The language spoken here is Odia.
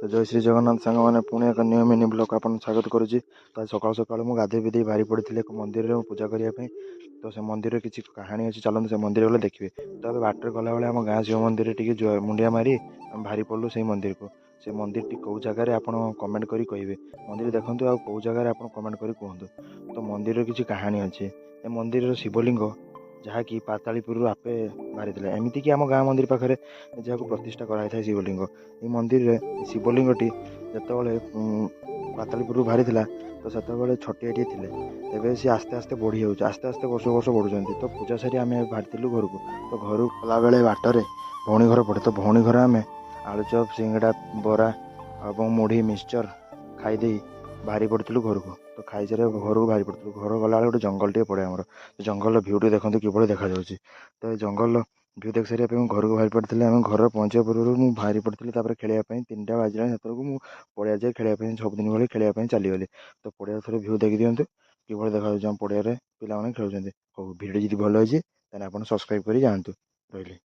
ତ ଜୟ ଶ୍ରୀ ଜଗନ୍ନାଥ ସାଙ୍ଗମାନେ, ପୁଣି ଏକ ନ୍ୟୁ ମିନି ବ୍ଲଗ୍ ଆପଣଙ୍କୁ ସ୍ୱାଗତ କରୁଛି। ତ ସକାଳୁ ସକାଳୁ ମୁଁ ଗାଧୋଇ ପାଧୋଇ ବାହାରି ପଡ଼ିଥିଲି ଏକ ମନ୍ଦିରରେ ପୂଜା କରିବା ପାଇଁ। ତ ସେ ମନ୍ଦିରରେ କିଛି କାହାଣୀ ଅଛି, ଚାଲନ୍ତୁ ସେ ମନ୍ଦିର ଗଲେ ଦେଖିବେ। ତ ଏବେ ବାଟରେ ଗଲାବେଳେ ଆମ ଗାଁ ଶିବ ମନ୍ଦିରରେ ଟିକେ ମୁଣ୍ଡିଆ ମାରି ଆମେ ବାହାରି ପଡ଼ିଲୁ ସେଇ ମନ୍ଦିରକୁ। ସେ ମନ୍ଦିରଟି କେଉଁ ଜାଗାରେ, ଆପଣ କମେଣ୍ଟ କରି କହିବେ। ମନ୍ଦିର ଦେଖନ୍ତୁ ଆଉ କେଉଁ ଜାଗାରେ, ଆପଣ କମେଣ୍ଟ କରି କୁହନ୍ତୁ। ତ ମନ୍ଦିରର କିଛି କାହାଣୀ ଅଛି। ଏ ମନ୍ଦିରର ଶିବଲିଙ୍ଗ ଯାହାକି ପାତାଳିପୁରରୁ ଆପେ ବାହାରିଥିଲା, ଏମିତିକି ଆମ ଗାଁ ମନ୍ଦିର ପାଖରେ ଯାହାକୁ ପ୍ରତିଷ୍ଠା କରାଯାଇଥାଏ ଶିବଲିଙ୍ଗ। ଏହି ମନ୍ଦିରରେ ଶିବଲିଙ୍ଗଟି ଯେତେବେଳେ ପାତାଳିପୁରରୁ ବାହାରିଥିଲା, ତ ସେତେବେଳେ ଛୋଟିଆଟିଏ ଥିଲେ। ଏବେ ସେ ଆସ୍ତେ ଆସ୍ତେ ବଢ଼ିଯାଉଛି, ଆସ୍ତେ ଆସ୍ତେ ବର୍ଷ ବର୍ଷ ବଢ଼ୁଛନ୍ତି। ତ ପୂଜା ସାରି ଆମେ ବାହାରିଥିଲୁ ଘରକୁ। ତ ଘରକୁ ଗଲାବେଳେ ବାଟରେ ଭଉଣୀ ଘର ପଡ଼େ। ତ ଭଉଣୀ ଘରେ ଆମେ ଆଳୁଚପ, ସିଙ୍ଗଡ଼ା, ବରା ଏବଂ ମୁଢ଼ି ମିକ୍ସଚର୍ ଖାଇଦେଇ ବାହାରି ପଡ଼ିଥିଲୁ ଘରକୁ। ତ ଖାଇସାରି ଘରକୁ ବାହାରି ପଡ଼ିଥିଲୁ। ଘର ଗଲାବେଳେ ଗୋଟେ ଜଙ୍ଗଲଟିଏ ପଡ଼େ ଆମର। ସେ ଜଙ୍ଗଲର ଭିୟୁଟି ଦେଖନ୍ତୁ କିଭଳି ଦେଖାଯାଉଛି। ତ ଏ ଜଙ୍ଗଲର ଭିୟୁ ଦେଖି ସାରିବା ପାଇଁ ମୁଁ ଘରକୁ ବାହାରି ପଡ଼ିଥିଲି। ଆମେ ଘରେ ପହଞ୍ଚିବା ପୂର୍ବରୁ ମୁଁ ବାହାରି ପଡ଼ିଥିଲି ତାପରେ ଖେଳିବା ପାଇଁ। 3ଟା ବାଜିଲାଣି ସେତେବେଳକୁ। ମୁଁ ପଡ଼ିଆ ଯାଇ ଖେଳିବା ପାଇଁ, ସବୁଦିନ ଭଳି ଖେଳିବା ପାଇଁ ଚାଲିଗଲି। ତ ପଡ଼ିଆରେ ଥରେ ଭିୟୁ ଦେଖିଦିଅନ୍ତୁ କିଭଳି ଦେଖାଯାଉଛି। ଆମ ପଡ଼ିଆରେ ପିଲାମାନେ ଖେଳୁଛନ୍ତି। ହଉ, ଭିଡ଼ିଓ ଯଦି ଭଲ ହେଇଛି ତାହେଲେ ଆପଣ ସବସ୍କ୍ରାଇବ୍ କରି ଯାଆନ୍ତୁ। ରହିଲି।